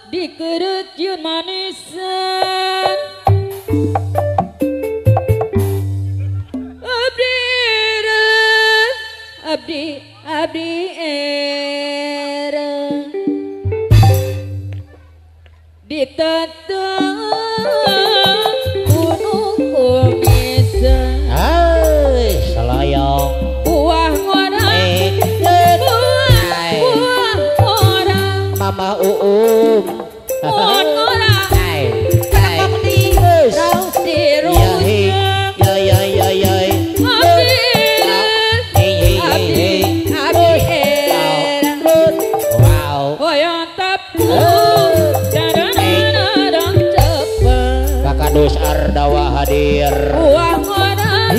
Dikereut manisan abdi abdi abdi era ditetep gunung kumisan hai selayong buah ngora buah ngora mama uum buah ngora kenapa di raus dirujak ya ya ya ya abdi abdi abdi era wow hoyong tepung Kakadus Ardawa hadir buah ngora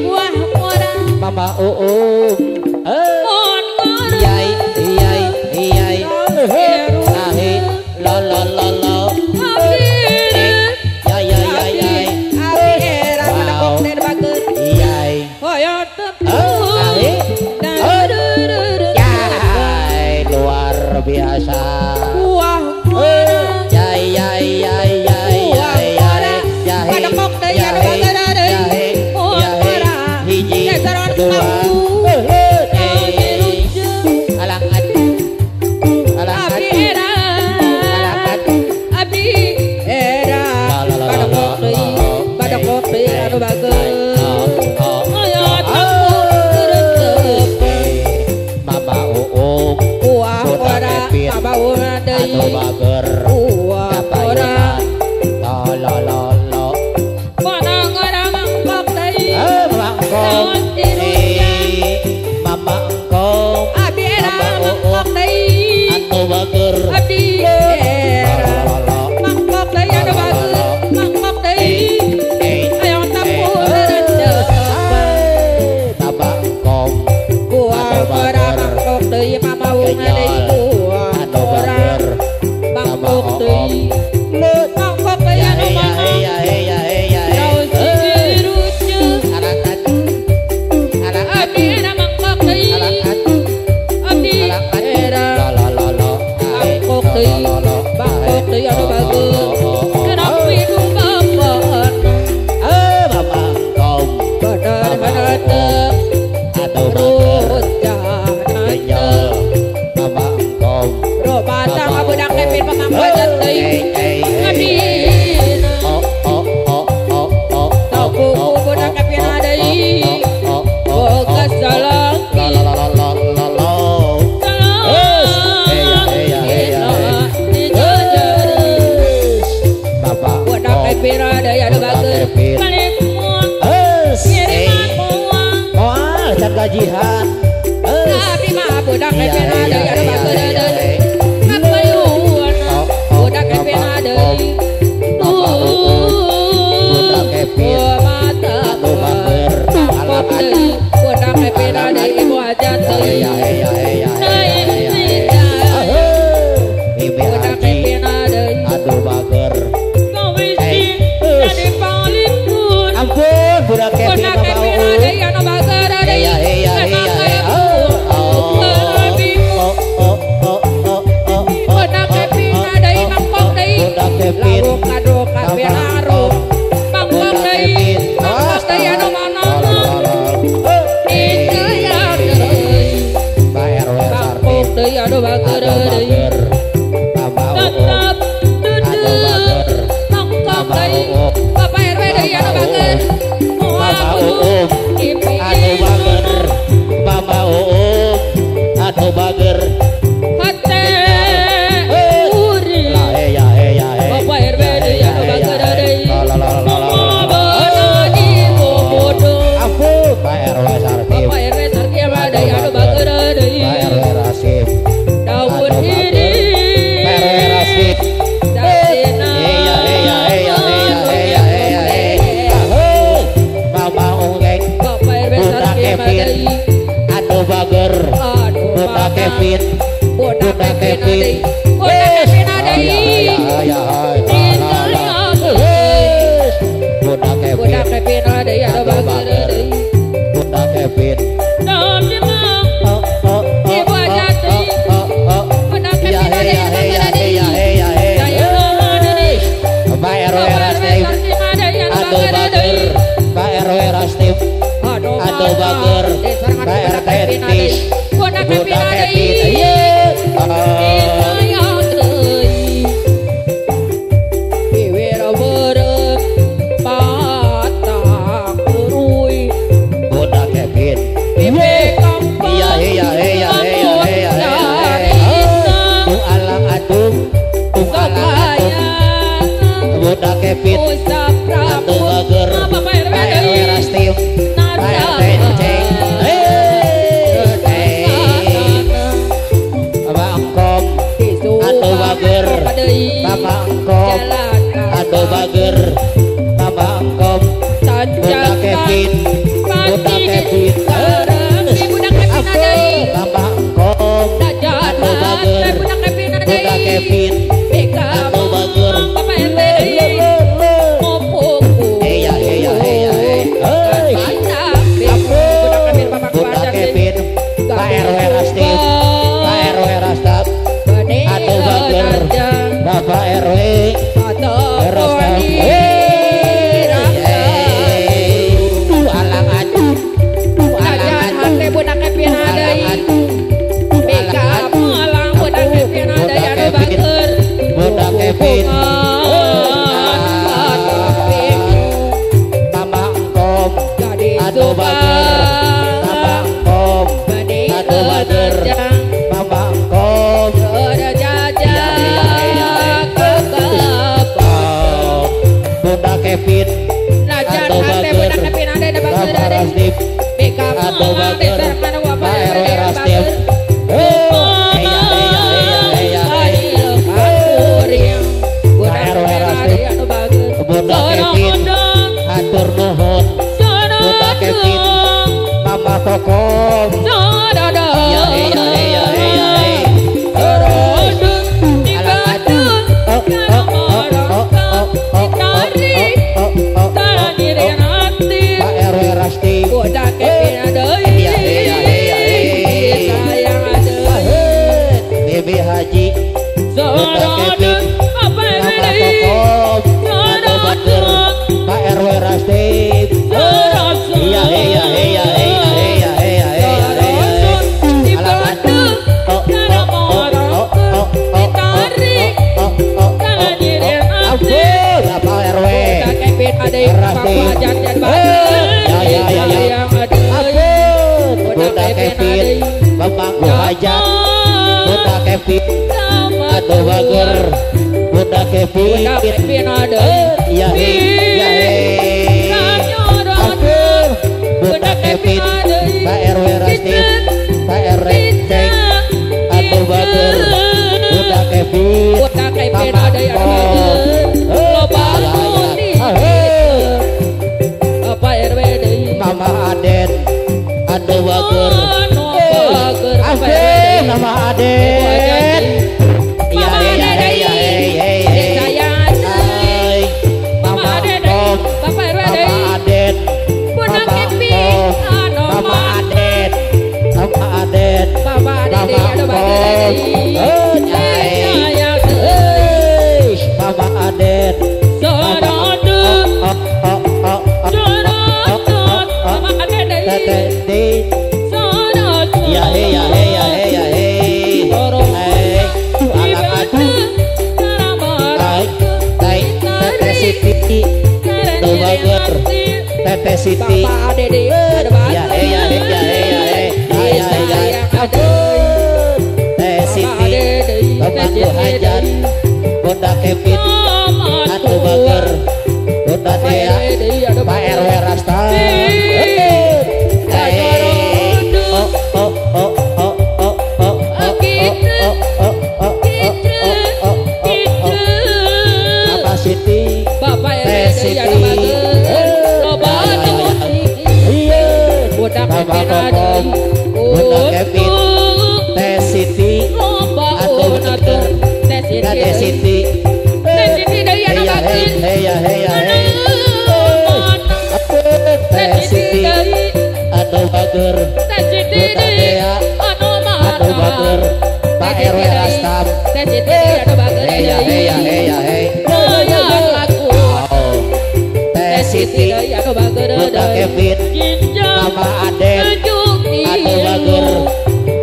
buah ngora mama uum yai yai yai ahi la la la la ya ya ya ya abdi era padakok den bager yai hoyong tepung yai luar biasa buah ngora yai yai yai yai yai yai padakok deui anu bager deui buah ngora hiji dua alang alang abdi era abdi era padakok deui anu bager hoyong tepung mama uung buah ngora mama uung deui anu bager buah ngora la la la la mana ngora mangkok deui mangkok mama engkong abdi era mangkok deui anu bager abdi era mangkok deui anu bager mangkok deui ayo tepung mama engkong buah ngora mangkok deui mama uung deui buah anu ngora bager mangkok deui mangkok deui anu mana raos dirujak abdi era mangkok deui abdi era mangkok deui mangkok deui anu bager kenapa itu bapak mama engkong bener bener teu anu bager rujak mama engkong robata budak Kevin pamangkajan deui abdi oh oh oh oh oh tau kuku budak Kevin deui boga salaki la la la la la la budak Kevin deui anu bager balik moal ngiriman moal moal can gajihan abdi mah budak Kevin deui anu bager deui ngapayuan budak Kevin deui budak Kevin mata anu bager mangkok deui budak Kevin deui ibu hajat deui ya ya ya budak Kevin deui anu bager kawisi jadi palipun ampun budak Kevin budak Kevin deui anu bager deui ya ya ya budak Kevin deui mangkok deui budak Kevin lawuk kado kabeh harum mangkok deui mangkok deui anu mana itu ya deui Pak RW mangkok deui anu bager deui tetap duduk mangkok deui Bapak RW deui anu bager Mama uum anu bager Mama uum anu bager hate uri la ya ya Bapak RW deui anu bager deui la la la la Mama di bobodo ampun Pak RW Sartim Bapak RW Sartim deui anu bager deui Pak RW Rasim daun hiri Pak RW Rasim Jasina iya iya iya iya iya iya Mama ungeng Bapak RW Budak Sartim Kevin deui anu bager aduh Budak Kevin Budak Budak Kevin Kevin deui Budak Kevin deui ya Budak Kevin Budak Kevin deui anu bager deui Budak Kevin Ibu hajat deui oh oh Budak Kevin deui anu bager deui Rastip Ado Bager Pak RW Rastip. Pak RW Rastip Bunda Kevin atur nuhun Bunda Kevin Mama Kokom. Ya ya ya ya. Pak RW Rasti. Bibi Haji Bunda Kevin Mama Kokom Ado Bager Pak RW Rasti. Iya iya iya iya iya iya iya. Pak RW Rasti. Ya ya ya. Bunda Kevin Bapak Hajat Bunda Kevin Ado Bager Bunda Kevin. Ya ya. Bunda Kevin Pak RW Rasti Pak RW Ceng Ado Bager Bunda Kevin Mama Mama Aden Ado Bager. Aduh, Mama Aden. Ya ya ya ya. Mama Kom, Mama Aden, Mama Kom, Mama Aden, Mama Aden, Mama Kom. Mama Aden. Ya ya ya ya. Teteh Siti Ado Bager Teteh Siti. Ya ya ya ya ya. Teh Siti Bapak Hajat Bunda Kevin Ado Bager Bunda Dea Pak RW Rasta. Mama Kokom Bunda Kevin Teh Siti Ado Bager Teh Siti. Teh Siti Ado Bager Bunda Dea Ado Bager Pak RW Rastam. Heya heya heya hey. Teh Siti Bunda Kevin Mama Aden Ado Bager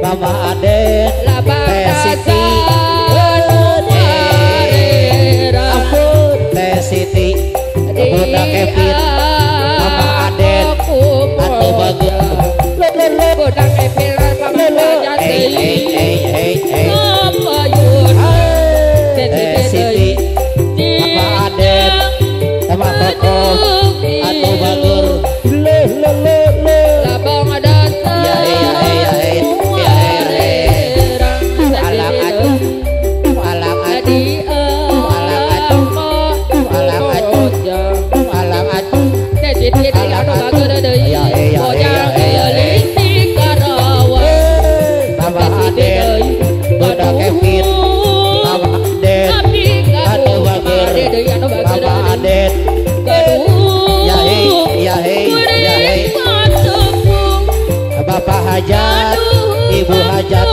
Mama Aden Teh Siti. Teh Siti Bunda Kevin Mama Aden Ado Bager. Teh Siti Mama Aden Mama Kokom Ado Bager. Ya ya ya ya. Alang aduh alang aduh alang aduh alang aduh alang aduh alang aduh. Ya ya ya ya. Mama Aden Bunda Kevin Mama Aden Ado Bager Mama Aden. Ya hei ya hei ya hei. Bapak Hajat Ibu Hajat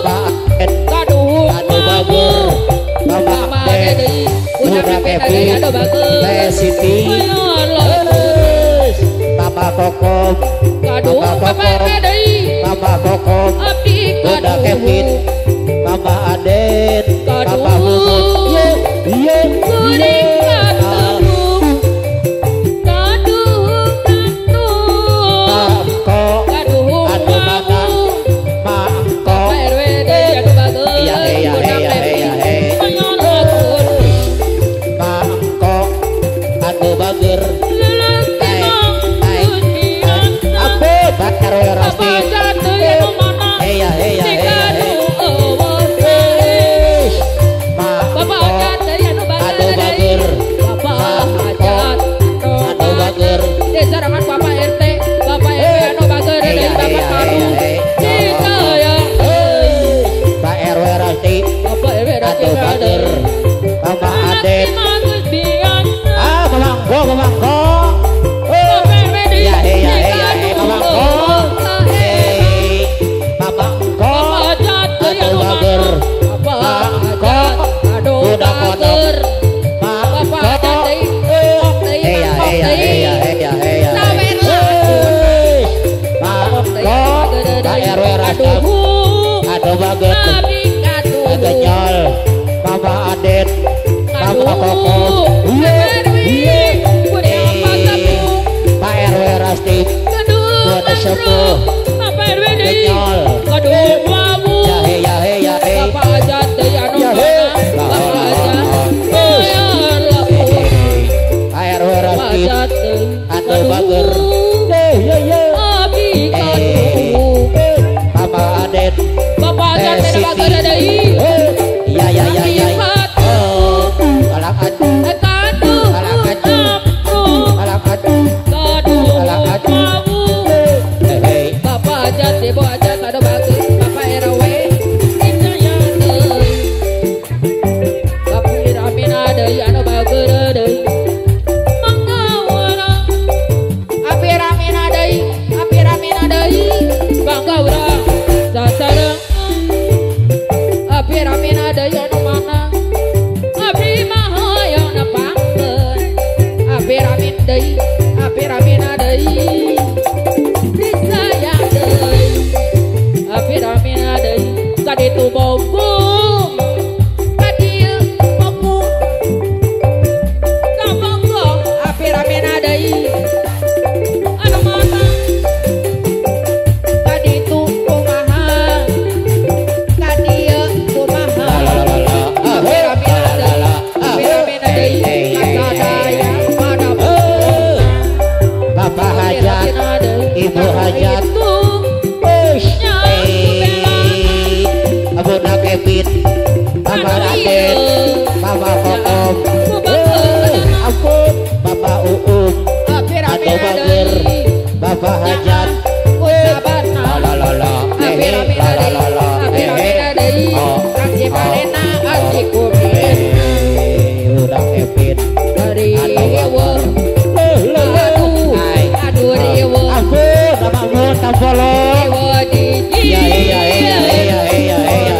Bapak Aden Ado Bager Mama Aden Bunda Kevin Teh Siti Mama Kokom Mama Kokom Mama Kokom Bunda Kevin Mama Aden Papa Mumun. Iya iya. Ado Bager. Aduh bager Mama Aden ah Mamangko Mamangko ya he ya he ya he Mamangko hey Mamangko aduh bager Mamangko budak kodok Mamangko hey ya he ya he ya he ya he ya Mamangko Pak RW Rastam aduh bager Genyol Mama Aden Mama Kokom Pak RW Rasti buat sepuh Genyol ya he ya he ya he ya he Pak RW Rasti aduh bager Mama Aden ya ya ya ya oh alak atuh alak atuh alak atuh alak atuh hei Bapak ajat ibu ajat ada bagus Bapak RW Bapak Ramina deui anu bagus deui mangawara api Ramina deui api Ramina deui bangga urang sasareng api Ramina deui anu mana abdi mah hoyong nepangkeun api Ramin deui api Ramina deui disayang deui api Ramina deui kaditu bobong kadieu bobong kabonggo api Ramina deui anu mana kaditu kumaha kadieu kumaha api Ramina deui api Ramina deui kasadaya pada Bapak Hajat Ibu Hajat Bunda Kevin Mama Raden Mama Kokom ampun Bapak Uum aduh bager Bapak Hajat la la la la la la la oh Bunda Kevin aduh bager ampun ampun tampolo ya ya ya ya ya ya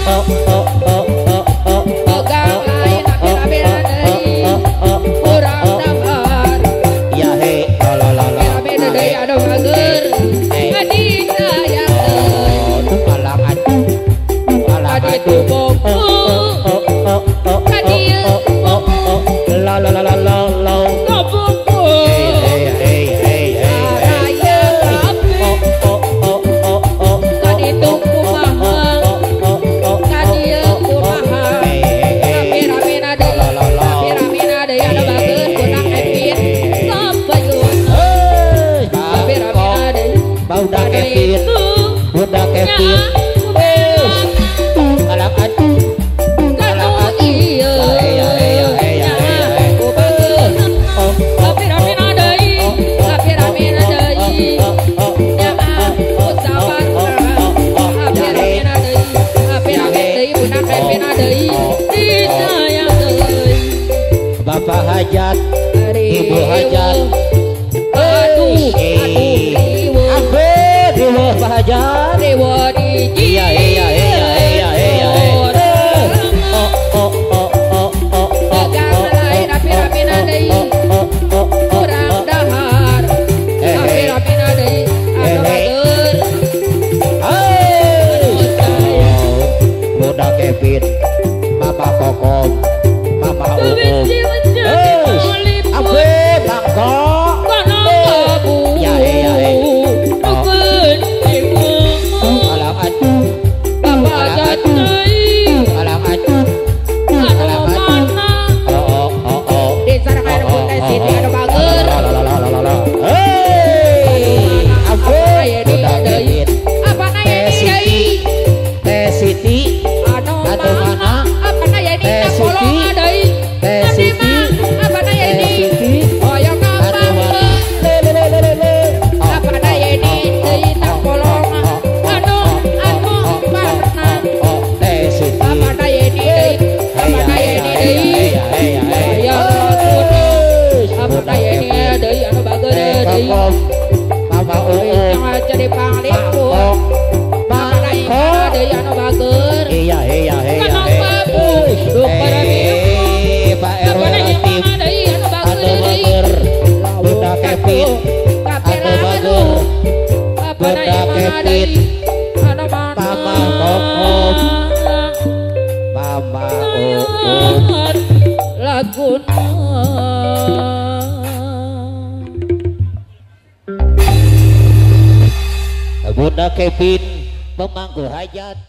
oh oh oh oh oh oh oh oh ya he la la la oh oh oh oh oh la la la la la la hey hey hey hey oh oh oh oh oh Bunda Kevin Bunda Kevin alam atuh alam atuh ya ya ya Bapak Hajat Ibu Hajat aduh aduh Bapak Hajat iya iya iya iya iya oh oh oh oh oh oh oh oh kurang dahar api Ramina deui anu bager Bunda Kevin Mama Kokom Mama Uum ampun Bangko ya ya ya alam atuh alam atuh alam atuh oh oh oh bager Hei, ampun Bunda Kevin apa Siti Teh Siti atau mana Teh Siti Teh Siti Teh Siti atau Kevin anu bager Bunda Kevin Mama Kokom Mama Uun laguna Bunda Kevin pemangku hajat.